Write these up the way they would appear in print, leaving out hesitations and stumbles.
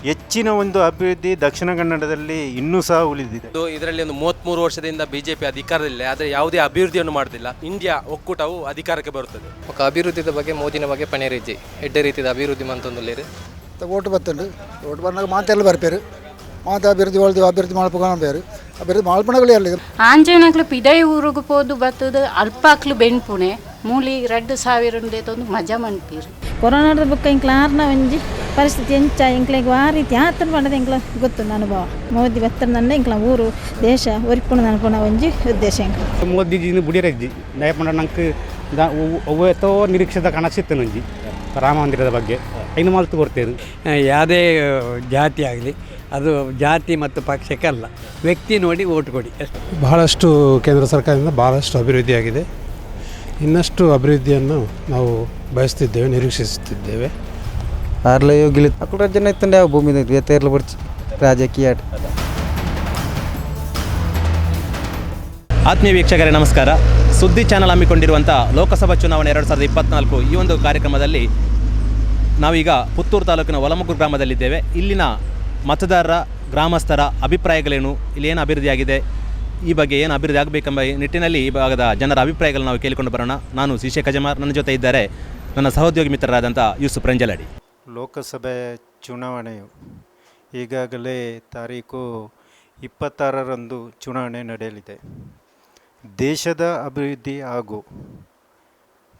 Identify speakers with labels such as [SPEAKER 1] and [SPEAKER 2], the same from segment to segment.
[SPEAKER 1] ಹೆಚ್ಚಿನ ಒಂದು ಅಭಿವೃದ್ಧಿ ದಕ್ಷಿಣ ಕನ್ನಡದಲ್ಲಿ ಇನ್ನೂ ಸಹ ಉಳಿದಿದೆ.
[SPEAKER 2] ಇದರಲ್ಲಿ ಒಂದು 33 ವರ್ಷದಿಂದ ಬಿಜೆಪಿ ಅಧಿಕಾರದಲ್ಲಿದೆ, ಆದರೆ ಯಾವುದೇ ಅಭಿವೃದ್ಧಿಯನ್ನು ಮಾಡುತ್ತಿಲ್ಲ. ಇಂಡಿಯಾ ಒಕ್ಕೂಟವು ಅಧಿಕಾರಕ್ಕೆ ಬರುತ್ತದೆ.
[SPEAKER 3] ఒక ಅಭಿವೃದ್ಧಿದ ಬಗ್ಗೆ ಮೋದಿನ ಬಗ್ಗೆ ಪಣೇರಿಜ್ಜಿ ಎಡ್ಡೆ ರೀತಿದ ಅಭಿವೃದ್ಧಿ ಮಂತೊಂದುಲ್ಲೇರು.
[SPEAKER 4] ಓಟು ಬತ್ತುಂಡು, ಓಟು ಬಂದಾಗ ಮಾತೆಲ್ಲ ಬರ್ಪೇರು, ಮಾತ ಅಭಿವೃದ್ಧಿ ಒಳ್ದು ಅಭಿವೃದ್ಧಿ ಮಲ್ಪುಗ ಅಭಿವೃದ್ಧಿ ಮಲ್ಪಣಗಳೇ ಅಲ್ಲ.
[SPEAKER 5] ಆಂಜನಕ್ಲು ಪಿದೈ ಊರುಗು ಪೋದು ಬತ್ತದ ಅಲ್ಪಾಕ್ಲು ಬೆನ್ಪುಣೆ ಮೂಲಿ 2000 ತೊಂದು ಮಜಾ ಮನ್ಪೀರು.
[SPEAKER 6] ಕೊರೋನಾದ ಬುಕ್ಕ ಇಂಕ್ಲ ಆರ್ನ ಒಂಜಿ ಪರಿಸ್ಥಿತಿ ಎಂಚ ಎಂಕ್ಲೆಗ್ ಆ ರೀತಿ ಆತನ ಪಂಡದ ಎಂಕ್ಲ ಗೊತ್ತುಂಡು ಅನುಭವ. ಮೋದಿ ಬತ್ತನ ಎಂಕ್ಲ ಊರು ದೇಶ ಒರಿಪುಣ ಅನ್ಪುಣ ಒಂಜಿ ಉದ್ದೇಶ ಎಂಕ್ಲ.
[SPEAKER 7] ಮೋದಿಜಿನ ಬುಡಿಯರಜ್ಜಿ ದಯಪಂಡ ನಂಗೆ ಒವ್ವೇತೋ ನಿರೀಕ್ಷೆದ ಕನಸಿತ್ತು ನಂಜಿ ರಾಮ ಮಂದಿರದ ಬಗ್ಗೆ ಐನು ಮಾಲ್ತು ಕೊಡ್ತೇವೆ.
[SPEAKER 8] ಯಾವುದೇ ಜಾತಿ ಆಗಲಿ, ಅದು ಜಾತಿ ಮತ್ತು ಪಕ್ಷಕ್ಕಲ್ಲ, ವ್ಯಕ್ತಿ ನೋಡಿ ಓಟ್ ಕೊಡಿ ಅಷ್ಟೇ.
[SPEAKER 9] ಬಹಳಷ್ಟು ಕೇಂದ್ರ ಸರ್ಕಾರದಿಂದ ಭಾಳಷ್ಟು ಅಭಿವೃದ್ಧಿಯಾಗಿದೆ. ಇನ್ನಷ್ಟು ಅಭಿವೃದ್ಧಿಯನ್ನು ನಾವು ಬಯಸ್ತಿದ್ದೇವೆ, ನಿರೀಕ್ಷಿಸುತ್ತಿದ್ದೇವೆ.
[SPEAKER 10] ಆರ್ಲ ಯೋಗಿಲಿ ಅಕ್ಕಡ ಜನ ಇತ್ತಂಡೆ ಯಾವ ಭೂಮಿ ಎತ್ತೇರ್ಲ ಬರ್ಚಿ ರಾಜಕೀಯ.
[SPEAKER 2] ಆತ್ಮೀಯ ವೀಕ್ಷಕರೇ, ನಮಸ್ಕಾರ. ಸುದ್ದಿ ಚಾನಲ್ ಹಮ್ಮಿಕೊಂಡಿರುವಂಥ ಲೋಕಸಭಾ ಚುನಾವಣೆ 2024 ಈ ಒಂದು ಕಾರ್ಯಕ್ರಮದಲ್ಲಿ ನಾವೀಗ ಪುತ್ತೂರು ತಾಲೂಕಿನ ಒಲಮುಗು ಗ್ರಾಮದಲ್ಲಿದ್ದೇವೆ. ಇಲ್ಲಿನ ಮತದಾರರ, ಗ್ರಾಮಸ್ಥರ ಅಭಿಪ್ರಾಯಗಳೇನು, ಇಲ್ಲಿ ಏನು ಅಭಿವೃದ್ಧಿಯಾಗಿದೆ, ಈ ಬಗ್ಗೆ ಏನು ಅಭಿವೃದ್ಧಿ ಆಗಬೇಕೆಂಬ ನಿಟ್ಟಿನಲ್ಲಿ ಈ ಭಾಗದ ಜನರ ಅಭಿಪ್ರಾಯಗಳನ್ನು ನಾವು ಕೇಳಿಕೊಂಡು ಬರೋಣ. ನಾನು ಸಿ ಕಜಮಾರ್, ನನ್ನ ಜೊತೆ ಇದ್ದಾರೆ ನನ್ನ ಸಹೋದ್ಯೋಗಿ ಮಿತ್ರರಾದಂಥ ಯೂಸುಫ್ ರಂಜಲಡಿ.
[SPEAKER 1] ಲೋಕಸಭೆ ಚುನಾವಣೆಯು ಈಗಾಗಲೇ ತಾರೀಕು 26ರಂದು ಚುನಾವಣೆ ನಡೆಯಲಿದೆ. ದೇಶದ ಅಭಿವೃದ್ಧಿ ಹಾಗೂ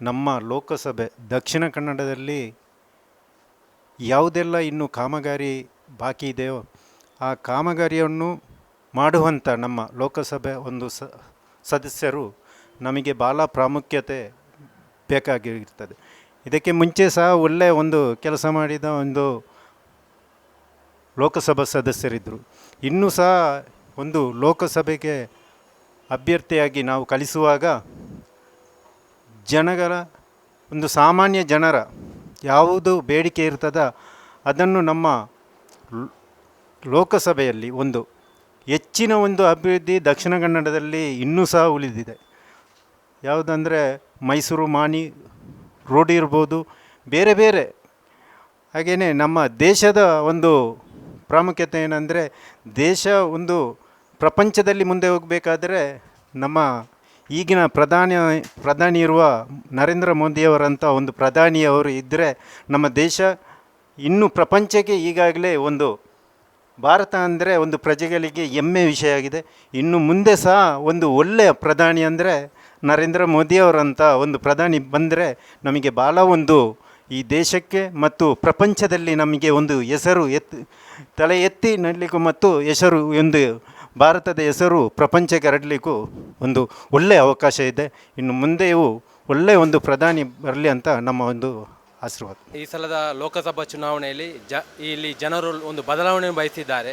[SPEAKER 1] ನಮ್ಮ ಲೋಕಸಭೆ ದಕ್ಷಿಣ ಕನ್ನಡದಲ್ಲಿ ಯಾವುದೆಲ್ಲ ಇನ್ನೂ ಕಾಮಗಾರಿ ಬಾಕಿ ಇದೆಯೋ ಆ ಕಾಮಗಾರಿಯನ್ನು ಮಾಡುವಂಥ ನಮ್ಮ ಲೋಕಸಭೆ ಒಂದು ಸದಸ್ಯರು ನಮಗೆ ಭಾಳ ಪ್ರಾಮುಖ್ಯತೆ ಬೇಕಾಗಿರ್ತದೆ. ಇದಕ್ಕೆ ಮುಂಚೆ ಸಹ ಒಳ್ಳೆಯ ಒಂದು ಕೆಲಸ ಮಾಡಿದ ಒಂದು ಲೋಕಸಭಾ ಸದಸ್ಯರಿದ್ದರು. ಇನ್ನೂ ಸಹ ಒಂದು ಲೋಕಸಭೆಗೆ ಅಭ್ಯರ್ಥಿಯಾಗಿ ನಾವು ಕಳಿಸುವಾಗ ಜನಗಳ ಒಂದು ಸಾಮಾನ್ಯ ಜನರ ಯಾವುದು ಬೇಡಿಕೆ ಇರ್ತದ ಅದನ್ನು ನಮ್ಮ ಲೋಕಸಭೆಯಲ್ಲಿ ಒಂದು ಹೆಚ್ಚಿನ ಒಂದು ಅಭಿವೃದ್ಧಿ ದಕ್ಷಿಣ ಕನ್ನಡದಲ್ಲಿ ಇನ್ನೂ ಸಹ ಉಳಿದಿದೆ. ಯಾವುದಂದರೆ ಮೈಸೂರು ಮಾಣಿ ರೋಡ್ ಇರ್ಬೋದು, ಬೇರೆ ಬೇರೆ. ಹಾಗೆಯೇ ನಮ್ಮ ದೇಶದ ಒಂದು ಪ್ರಾಮುಖ್ಯತೆ ಏನಂದರೆ, ದೇಶ ಒಂದು ಪ್ರಪಂಚದಲ್ಲಿ ಮುಂದೆ ಹೋಗಬೇಕಾದ್ರೆ ನಮ್ಮ ಈಗಿನ ಪ್ರಧಾನಿ ಪ್ರಧಾನಿ ಇರುವ ನರೇಂದ್ರ ಮೋದಿಯವರಂಥ ಒಂದು ಪ್ರಧಾನಿಯವರು ಇದ್ದರೆ ನಮ್ಮ ದೇಶ ಇನ್ನು ಪ್ರಪಂಚಕ್ಕೆ ಈಗಾಗಲೇ ಒಂದು ಭಾರತ ಅಂದರೆ ಒಂದು ಪ್ರಜೆಗಳಿಗೆ ಹೆಮ್ಮೆ ವಿಷಯ ಆಗಿದೆ. ಇನ್ನು ಮುಂದೆ ಸಹ ಒಂದು ಒಳ್ಳೆಯ ಪ್ರಧಾನಿ ಅಂದರೆ ನರೇಂದ್ರ ಮೋದಿಯವರಂಥ ಒಂದು ಪ್ರಧಾನಿ ಬಂದರೆ ನಮಗೆ ಭಾಳ ಒಂದು ಈ ದೇಶಕ್ಕೆ ಮತ್ತು ಪ್ರಪಂಚದಲ್ಲಿ ನಮಗೆ ಒಂದು ಹೆಸರು ತಲೆ ಎತ್ತಿ ನಡಲಿಕ್ಕೂ ಮತ್ತು ಹೆಸರು ಒಂದು ಭಾರತದ ಹೆಸರು ಪ್ರಪಂಚಕ್ಕೆ ಹರಡಲಿಕ್ಕೂ ಒಂದು ಒಳ್ಳೆಯ ಅವಕಾಶ ಇದೆ. ಇನ್ನು ಮುಂದೆಯೂ ಒಳ್ಳೆಯ ಒಂದು ಪ್ರಧಾನಿ ಬರಲಿ ಅಂತ ನಮ್ಮ ಒಂದು ಆಶೀರ್ವಾದ.
[SPEAKER 2] ಈ ಸಲದ ಲೋಕಸಭಾ ಚುನಾವಣೆಯಲ್ಲಿ ಇಲ್ಲಿ ಜನರು ಒಂದು ಬದಲಾವಣೆ ಬಯಸಿದ್ದಾರೆ.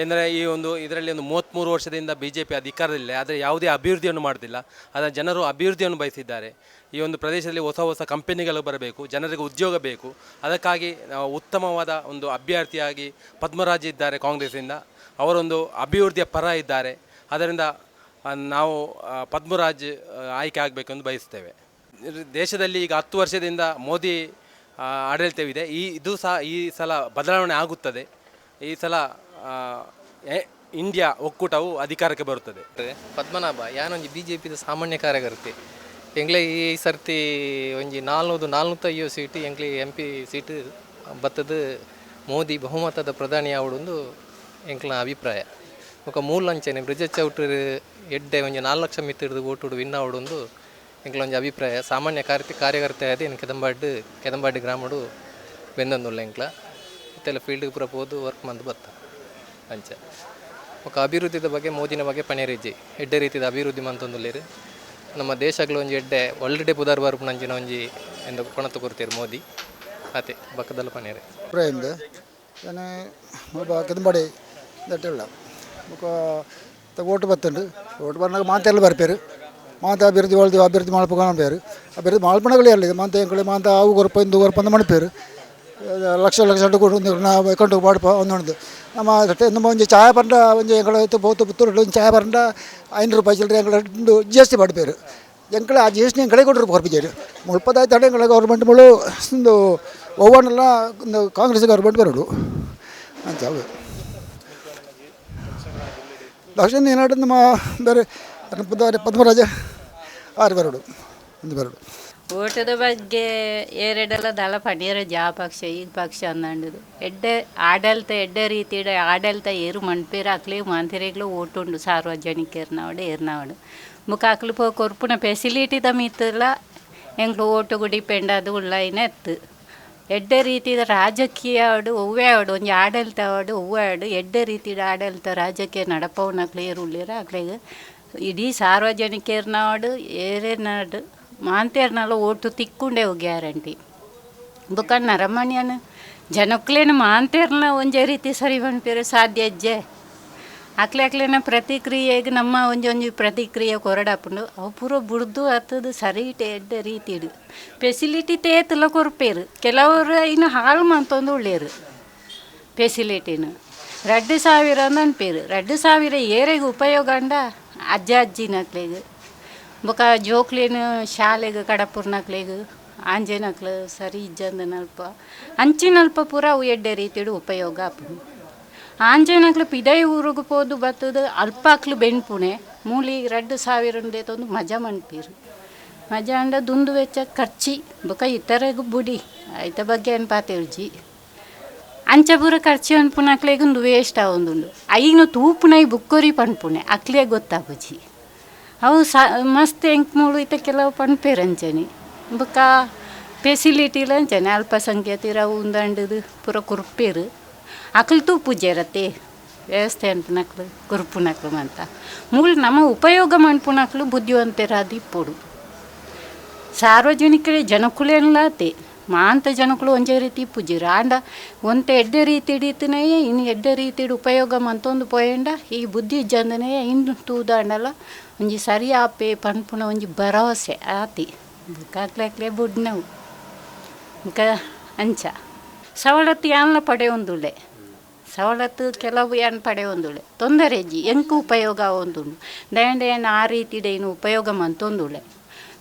[SPEAKER 2] ಎಂದರೆ ಈ ಒಂದು ಇದರಲ್ಲಿ ಒಂದು 33 ವರ್ಷದಿಂದ ಬಿಜೆಪಿ ಅಧಿಕಾರದಲ್ಲಿದೆ, ಆದರೆ ಯಾವುದೇ ಅಭಿವೃದ್ಧಿಯನ್ನು ಮಾಡುತ್ತಿಲ್ಲ. ಆದರೆ ಜನರು ಅಭಿವೃದ್ಧಿಯನ್ನು ಬಯಸಿದ್ದಾರೆ. ಈ ಒಂದು ಪ್ರದೇಶದಲ್ಲಿ ಹೊಸ ಹೊಸ ಕಂಪನಿಗಳು ಬರಬೇಕು, ಜನರಿಗೆ ಉದ್ಯೋಗ ಬೇಕು. ಅದಕ್ಕಾಗಿ ನಾವು ಉತ್ತಮವಾದ ಒಂದು ಅಭ್ಯರ್ಥಿಯಾಗಿ ಪದ್ಮರಾಜ್ ಇದ್ದಾರೆ ಕಾಂಗ್ರೆಸ್ಸಿಂದ. ಅವರೊಂದು ಅಭಿವೃದ್ಧಿಯ ಪರ ಇದ್ದಾರೆ. ಆದ್ದರಿಂದ ನಾವು ಪದ್ಮರಾಜ್ ಆಯ್ಕೆ ಆಗಬೇಕೆಂದು ಬಯಸ್ತೇವೆ. ದೇಶದಲ್ಲಿ ಈಗ 10 ವರ್ಷದಿಂದ ಮೋದಿ ಆಡಳಿತವಿದೆ. ಇದು ಸಹ ಈ ಸಲ ಬದಲಾವಣೆ ಆಗುತ್ತದೆ. ಈ ಸಲ ಇಂಡಿಯಾ ಒಕ್ಕೂಟವು ಅಧಿಕಾರಕ್ಕೆ ಬರುತ್ತದೆ.
[SPEAKER 3] ಪದ್ಮನಾಭ, ಯಾನೊಂಜಿ ಬಿಜೆಪಿದ ಸಾಮಾನ್ಯ ಕಾರ್ಯಕರ್ತೆ. ಎಂಗ್ಲೆ ಈ ಸರ್ತಿ ಒಂಜಿ 400 450 ಸೀಟ್ ಎಂಕ್ಲೆ M P seat ಬತ್ತದ. ಮೋದಿ ಬಹುಮತದ ಪ್ರಧಾನಿ ಆವಡೊಂದು ಎಂಕ್ಲ ಅಭಿಪ್ರಾಯ. ಬೊಕ ಮೂಲ ಅಂಚನೆ ಬ್ರಿಜೇಶ್ ಚೌಟ್ರು ಎಡ್ಡೆ ಒಂಜಿ 4 ಲಕ್ಷ ಮಿತ್ತಿಡ್ದು ಓಟುಡು ವಿನ್ ಆವಡೊಂದು ಎಂಕ್ಲ ಒಂಜಿ ಅಭಿಪ್ರಾಯ. ಸಾಮಾನ್ಯ ಕಾರ್ಯಕರ್ತೆ ಆದ್ ಇನ್ ಕೆದಂಬಾಡಿ ಕೆದಂಬಾಡಿ ಗ್ರಾಮಡು ಬೆಂದೊಂದುಲ್ಲ. ಎಂಕ್ಲ ಇತ್ತೆಲ್ಲ ಫೀಲ್ಡ್ ಪೂರ ಪೋದು ವರ್ಕ್ ಮಂದು ಬತ್ತ ಅಂಚ. ಬೊಕ ಅಭಿವೃದ್ಧಿದ ಬಗ್ಗೆ ಮೋದಿನ ಬಗ್ಗೆ ಪಣೇರಿಜ್ಜಿ ಎಡ್ಡೆ ರೀತಿದ ಅಭಿವೃದ್ಧಿ ಮಂತೊಂದುಲ್ಲೆರ್. ನಮ್ಮ ದೇಶಗ್ಲ ಒಂಜಿ ಎಡ್ಡೆ ಒಲ್ರೆಡೆ ಪುದರ್ ಬರ್ಪುನಂಚಿನ ಒಂಜಿ ಎಂದು ಕೊಣತು ಕೊರ್ತೆರ್ ಮೋದಿ ಅತೆ ಬಕ್ಕದಲ್ಲ ಪಣೇರೆ.
[SPEAKER 4] ಅಭಿಪ್ರಾಯ ಯಾನ್ ಮುಲ್ಪ ಕೆದಂಬಾಡಿ ದಟ್ಟೆಲ್ಲ ಬೊಕ ಓಟು ಬತ್ತುಂಡು, ಓಟು ಬನ್ನಗ ಮಾತೆಲ್ಲ ಬರ್ಪೇರು, ಮಾತ ಅಭಿವೃದ್ಧಿ ಒಳ್ದು ಅಭಿವೃದ್ಧಿ ಮಲ್ಪುಗ ಪೇರು ಅಭಿವೃದ್ಧಿ ಮಲ್ಪಣಗಳೇ ಅಲ್ಲ. ಮಾತ ಎಂಕುಲೆ ಮಾತ ಅವು ಕೊರ್ಪ ಇಂದು ಕೊರ್ಪ ಅಂದ್ ಮನ್ಪೇರು. ಲಕ್ಷ ಲಕ್ಷ ಕೊಡು ನಾವು ಅಕೌಂಟ್ ಪಾಡ್ಪ ಒಂದೊಂದು. ನಮ್ಮ ನಮ್ಮ ಒಂಜಿ ಚಾಯ ಪಂಡ ಒಂಜಿ ಎಂಕುಲು ಪೋತು ಪುತ್ತೂರು ಒಂಜಿ ಚಾಯ ಪಂಡ 500 ರೂಪಾಯಿ ಚಿಲ್ಲರೆ ಎಂಕುಲು G S T ಪಾಡ್ಪೇರು. ಎಂಕುಲು ಆ G S T ಎಂಕಲೆ ಕೊಟ್ಟರು ಕೊರ್ಪಿಜೆರ್. ಮುಲ್ಪದಾಯ್ತು ಎಂಕುಲು ಗೌರ್ಮೆಂಟ್ ಮುಳು ಒಂದು ಒವ್ವನ್ನೆಲ್ಲ ಒಂದು ಕಾಂಗ್ರೆಸ್ ಗೌರ್ಮೆಂಟ್ ಬರೋಡು. ಅಂಚ ಅವು ದಕ್ಷಿಣ ಏನಾಡು ನಮ್ಮ ಬೇರೆ ಪದ್ಮರಾಜ ಆರು ಬರಡು ಒಂದು ಬರಡು.
[SPEAKER 5] ಓಟದ ಬಗ್ಗೆ ಏರೆಡೆಲ್ಲ ದಳ ಪಡಿಯರ ಜಾ ಪಕ್ಷ ಈ ಪಕ್ಷ ಅಂದಂಡದು ಎಡ್ಡೆ ಆಡಳಿತ ಎಡ್ಡೆ ರೀತಿಡ ಆಡಳಿತ ಏರು ಮಣ್ಪೇರು ಅಕ್ಲೆ ಮಾಂತಿರೆಗ್ಲು ಓಟುಂಡು ಸಾರ್ವಜನಿಕರ್ನವಡು ಏರ್ನವಡು ಮುಖ ಅಕ್ಲು ಪೋ ಕೊರ್ಪುನ ಫೆಸಿಲಿಟಿ ಮಿತ್ತಲ ಎಂಕ್ಲು ಓಟುಗು ಡಿಪೆಂಡ್ ಅದು ಉಳ್ಳೈನ ಎತ್ತು ಎಡ್ಡೆ ರೀತಿದ ರಾಜಕೀಯ ಅವಡು ಒವ್ವೇ ಅವಡು ಒಂಜಿ ಆಡಳಿತ ಅವಡು ಒವ್ವೇ ಅವಡು ಎಡ್ಡೆ ರೀತಿದ ಆಡಳಿತ ರಾಜಕೀಯ ನಡಪವನಕ್ಲು ಏರು ಉಳ್ಳೇರ ಅಕ್ಲೆಗ್ ಇಡೀ ಸಾರ್ವಜನಿಕರ್ನವಡು ಏರೇನಾಡು ಮಾಂತೇರ್ನಲ್ಲ ಓಟು ತಿಕ್ಕೊಂಡೆವು ಗ್ಯಾರಂಟಿ. ಬೊಕ ನರಮಣಿಯನ ಜನಕ್ಲೇನ ಮಾಂತೇರ್ನ ಒಂಜೇ ರೀತಿ ಸರಿ ಪನ್ಪೆರೆ ಸಾಧ್ಯ ಇಜ್ಜೆ. ಅಕ್ಲೆ ಅಕ್ಲೆನ ಪ್ರತಿಕ್ರಿಯೆಗ್ ನಮ್ಮ ಒಂಜಿ ಒಂಜಿ ಪ್ರತಿಕ್ರಿಯೆ ಕೊರಡಾಪುಂಡು ಅವು ಪೂರ ಬುಡ್ದು ಅತ್ತದು ಸರಿ ಎಡ್ಡೆ ರೀತಿಡ್ ಫೆಸಿಲಿಟಿ ತೇತುಲ ಕೊರ್ಪೇರು ಕೆಲವರು ಇನ್ನು ಹಾಳು ಮಂತೊಂದು ಉಳ್ಳೇರು ಫೆಸಿಲಿಟಿನ 2000 ಅನ್ಪೇರು 2000 ಏರೆಗ್ ಉಪಯೋಗ ಅಂಡ ಅಜ್ಜ ಅಜ್ಜಿನಕ್ಲೆಗ್ ಬೊಕ ಜೋಕ್ಲೆನ್ ಶಾಲೆಗ್ ಕಡಪುರ್ನಕ್ಲೆಗ್ ಆಂಜೆನಕ್ಲು ಸರಿ ಇಜ್ಜಂದನಲ್ಪ ಅಂಚಿನಲ್ಪ ಪೂರ ಅವು ಎಡ್ಡೆ ರೀತಿಡ್ ಉಪಯೋಗ ಆಪುಂಡು. ಆಂಜೆನಕ್ಲು ಪಿದೈ ಊರುಗು ಪೋದು ಬತ್ತದು ಅಲ್ಪ ಅಕ್ಲು ಬೆನ್ಪುಣೆ ಮೂಲಿ 2000 ದೇತೊಂದು ಮಜಾ ಮನ್ಪೇರು ಮಜಾ ಅಂಡ ದುಂದು ವೆಚ್ಚ ಖರ್ಚಿ ಬೊಕ ಇತರೆಗ್ ಬುಡಿ ಐತ ಬಗ್ಗೆ ಏನ್ ಪಾತೆರ್ಜಿ ಅಂಚ ಪೂರ ಖರ್ಚಿ ಅನ್ಪುನಕ್ಲೆಗ್ ಉಂದು ವೇಸ್ಟ್ ಆವೊಂದುಂಡು. ಐನು ತೂಪುನೈ ಬುಕ್ಕೊರಿ ಪನ್ಪುಣೆ ಅಕ್ಲೆ ಗೊತ್ತಾಪುಜಿ ಅವು ಮಸ್ತ್ ಎಂಕ್ ಮೂಲು ಇತ್ತ ಕೆಲವು ಪನ್ಪೇರು ಅಂಚನೆ ಬೊಕ ಫೆಸಿಲಿಟಿಲ ಅಂಚನೆ ಅಲ್ಪಸಂಖ್ಯಾತರ ಅವು ಉಂದಂಡದು ಪೂರ ಕೊರ್ಪೇರು ಅಕ್ಲು ತೂಪುಜೆರತೆ ವ್ಯವಸ್ಥೆ ಅನ್ಪುನಕ್ಲು ಕೊರ್ಪುನಕ್ಲು ಅಂತ ಮೂಲು ನಮ್ಮ ಉಪಯೋಗ ಮನ್ಪುನಕ್ಲು ಬುದ್ಧಿವಂತರಾದ ಇಪ್ಪೊಡು. ಸಾರ್ವಜನಿಕರೇ ಜನಕುಲೇನ್ಲಾತೆ ಮಾಂತ ಜನಕುಲು ಒಂಜೇ ರೀತಿ ಇಪ್ಪುಜೆರ್ ಆಂಡ ಒಂತೆ ಎಡ್ಡೆ ರೀತಿಡ್ ಇತ್ತಿನಯೇ ಇನ್ನು ಎಡ್ಡೆ ರೀತಿಡ್ ಉಪಯೋಗ ಮಂತೊಂದು ಪೋಯೆಂಡ ಈ ಬುದ್ಧಿ ಇಜ್ಜಂದನೆ ಇನ್ನು ತೂದಾಂಡಲ ಒಂಜಿ ಸರಿ ಆಪೆ ಪನ್ಪುನ ಒಂಜಿ ಭರವಸೆ ಆತಿ ಬೊಕ ಅಕ್ಲೆ ಅಕ್ಲೆ ಬುಡ್ನವು ಬೊಕ ಅಂಚ ಸವಲತ್ತು ಯಾನ್ಲ ಪಡೆಯೊಂದುಲ್ಲೆ ಸವಲತ್ತು ಕೆಲವು ಯಾನ್ ಪಡೆಯೊಂದುಲ್ಲೆ ತೊಂದರೆ ಇಜ್ಜಿ ಎಂಕ್ ಉಪಯೋಗ ಆವೊಂದುಂಡು ದಾಯೆಂಡ ಯಾನ್ ಆ ರೀತಿಡ್ ಏನು ಉಪಯೋಗ ಮಂತೊಂದುಲ್ಲೆ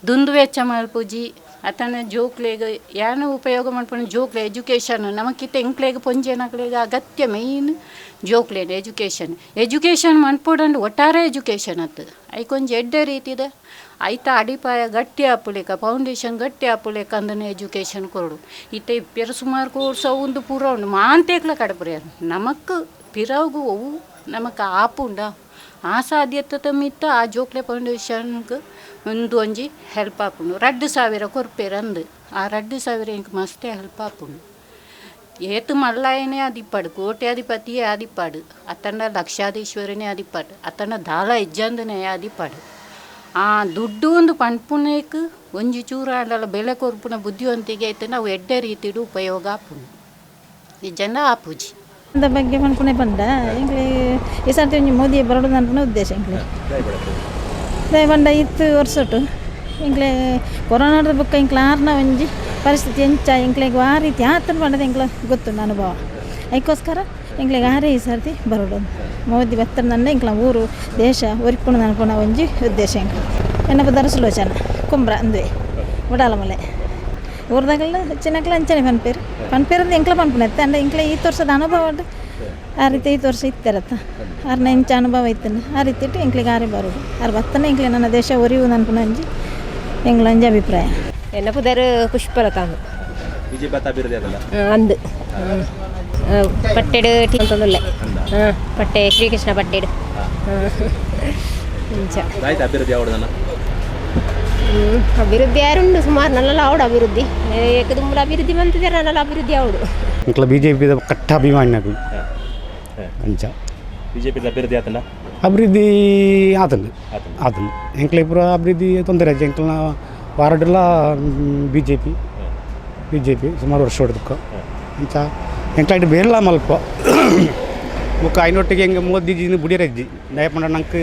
[SPEAKER 5] ದುಂದು ವೆಚ್ಚ ಮಲ್ಪುಜಿ ಅತನ ಜೋಕ್ಲೆಗ್ ಯಾನ್ ಉಪಯೋಗ ಮನ್ಪುನ ಜೋಕ್ಲೆ ಎಜುಕೇಷನ್ ನಮಕಿತ್ತ ಎಂಕ್ಲೆಗ್ ಪೊಂಜೆನಕ್ಲೆಗ್ ಅಗತ್ಯ ಮೇಯ್ನ್ ಜೋಕ್ಲೆನ ಎಜುಕೇಷನ್ ಎಜುಕೇಷನ್ ಮನ್ಪೊಡಂಡ ಒಟ್ಟಾರೆ ಎಜುಕೇಷನ್ ಅತ್ತ್ ಐಕೊಂಜಿ ಎಡ್ಡೆ ರೀತಿದ ಐತ ಅಡಿಪಾಯ ಗಟ್ಟಿ ಆಪುಲೆಕ ಫೌಂಡೇಶನ್ ಗಟ್ಟಿ ಆಪುಲೆಕ ಅಂದನೆ ಎಜುಕೇಷನ್ ಕೊರೊಡು. ಇತ್ತೆ ಇಪ್ಪೆರ್ ಸುಮಾರು ಕೋರ್ಸ್ ಅವು ಉಂದು ಪೂರ ಉಂಡು ಮಾಂತೇಕ್ಲ ಕಡಪುರ್ಯೆರ್ ನಮಕ್ ಪಿರವುಗು ಒವು ನಮಕ್ ಆಪುಂಡ ಆ ಸಾಧ್ಯತೆ ಮಿತ್ತ ಆ ಜೋಕ್ಲೆ ಫೌಂಡೇಶನ್ಗ್ ಉಂದು ಒಂಜಿ ಹೆಲ್ಪ್ ಆಪುಂಡು. 2000 ಕೊರ್ಪೇರು ಅಂದ್ ಆ 2000 ಎಂಕ್ ಮಸ್ತ್ ಹೆಲ್ಪ್ ಆಪುಂಡು. ಏತ್ ಮಲ್ಲಾಯನೇ ಆದಿಪ್ಪಾಡು ಕೋಟ್ಯಾಧಿಪತಿಯೇ ಆದಿಪ್ಪಾಡು ಅತ್ತಂಡ ಲಕ್ಷಾಧೀಶ್ವರನೇ ಆದಿಪ್ಪಾಡು ಅತ್ತಂಡ ದಾಲ ಇಜ್ಜಂದನೇ ಆದಿಪ್ಪಾಡು ಆ ದುಡ್ಡು ಒಂದು ಪನ್ಪುನೇಕ್ ಒಂಜಿ ಚೂರು ಆಂಡಲ ಬೆಲೆ ಕೊರ್ಪುನ ಬುದ್ಧಿವಂತಿಗೆ ಐತೆ ಅವು ಎಡ್ಡೆ ರೀತಿಡ್ ಉಪಯೋಗ ಆಪುಂಡು ಇಜ್ಜಂಡ ಆಪುಜಿ.
[SPEAKER 6] ಅದ ಬಗ್ಗೆ ಪನ್ಪುನೆ ಪಂಡ ಎಂಕ್ಲೆ ಈ ಸರ್ತಿ ಒಂಜಿ ಮೋದಿ ಬರೊಡು ಪನ್ಪುನ ಉದ್ದೇಶ ಎಂಕ್ಲೆ ದಾಯೆ ಪಂಡ ಇತ್ತು ವರ್ಷೊಟು ಎಂಕ್ಲೆ ಕೊರೋನಾದ ಬೊಕ್ಕ ಎಂಕ್ಲ ಆರ್ನ ಒಂಜಿ ಪರಿಸ್ಥಿತಿ ಎಂಚ ಎಂಕ್ಲೆಗ್ ಆ ರೀತಿ ಆತನ ಪಂಡದ ಎಂಕ್ಲ ಗೊತ್ತುಂಡು ಅನುಭವ ಐಕೋಸ್ಕರ ಎಂಕ್ಲೆಗ್ ಆರೇ ಈ ಸರ್ತಿ ಬರೊಡು ಮೋದಿ ಬತ್ತಂಡ ಎಂಕ್ಲ ಊರು ದೇಶ ಒರಿಪುಂಡು ಅನ್ಪುನ ಒಂಜಿ ಉದ್ದೇಶ ಎಂಕ್ಲೆ. ಎನ್ನ ಪುದರ್ ಸುಲೋಚನ ಕುಂಬ್ರ ಅಂದುವೆ ಉಡಾಲಮಲೆ ಊರ್ದಾಗಲ್ಲ ಹೆಚ್ಚಿನಕ್ಲ ಅಂಚನೆ ಪನ್ಪೇರು ಪನ್ಪೇರು ಅಂದ್ರೆ ಎಂಕ್ಲ ಪನ್ಪುನ ಅಂಡ ಎಂಕ್ಲ ಈ ವರ್ಷದ ಅನುಭವ ಆ ರೀತಿ ಈ ವರ್ಷ ಇತ್ತಿರತ್ತ ಆರ್ನ ಇಂಚ ಅನುಭವ ಇತ್ತನ ಆ ರೀತಿ ಇಟ್ಟು ಎಂಕ್ಲಿಗೆ ಆರೇ ಬರೋದು ಆರು ಬತ್ತನೆ ಎಂಕ್ಲೆ ನನ್ನ ದೇಶ ಒರಿಯುವುದು ಅನ್ಪುನ ಒಂಜಿ ಎಂಕ್ಲ ಒಂಜಿ ಅಭಿಪ್ರಾಯ.
[SPEAKER 11] ಎನ್ನ ಪುದರ್ ಪುಷ್ಪಲತಾ.
[SPEAKER 12] ಬಿಜೆಪಿ ಅಭಿವೃದ್ಧಿ ಅದಲ್ಲ
[SPEAKER 11] ಅಂದು ಪಟ್ಟೆಡು ಅಂತಂದುಲ್ಲೆ ಪಟ್ಟೆ ಶ್ರೀಕೃಷ್ಣ ಪಟ್ಟೆಡು ಇಂಚ
[SPEAKER 12] ಆಯ್ತು ಅಭಿವೃದ್ಧಿ ಆವಡದಲ್ಲ
[SPEAKER 11] ಅಭಿವೃದ್ಧಿ ಯಾರುಂಡು ಸುಮಾರು ನನ್ನೆಲ್ಲ ಆವಡು ಅಭಿವೃದ್ಧಿ ಏಕದುಂಬಲ ಅಭಿವೃದ್ಧಿ ಬಂತಿದ್ದಾರೆ ನನ್ನೆಲ್ಲ ಅಭಿವೃದ್ಧಿ ಆವಡು.
[SPEAKER 7] ಎಂಕ್ಲ ಬಿ ಜೆ ಪಿದ ಕಟ್ಟ ಅಭಿಮಾನಿನಕುಲು ಅಂಚ
[SPEAKER 12] ಬಿ ಜೆ ಪಿದ ಅಭಿವೃದ್ಧಿ ಆತಂಡ
[SPEAKER 7] ಅಭಿವೃದ್ಧಿ ಆತಂಡು ಆತಂಡು ಎಂಕ್ಲೆ ಪೂರ ಅಭಿವೃದ್ಧಿ ತೊಂದರೆ ಆಯ್ತು ಎಂಕ್ಲನ ವಾರ್ಡೆಲ್ಲ B J P ಸುಮಾರು ವರ್ಷ ಹೊಡೆದಕ್ಕ ಅಂಚ ಎಂಕ್ಲಾಯ್ಟ್ ಬೇರ್ಲ ಮಲ್ಪ ಬೊಕ್ಕ ಐನೊಟ್ಟಿಗೆ ಹೆಂಗೆ ಮೋದಿಜಿ ಬುಡಿಯರಜ್ಜಿ ದಾಯೆ ಪಂಡ ನಂಗೆ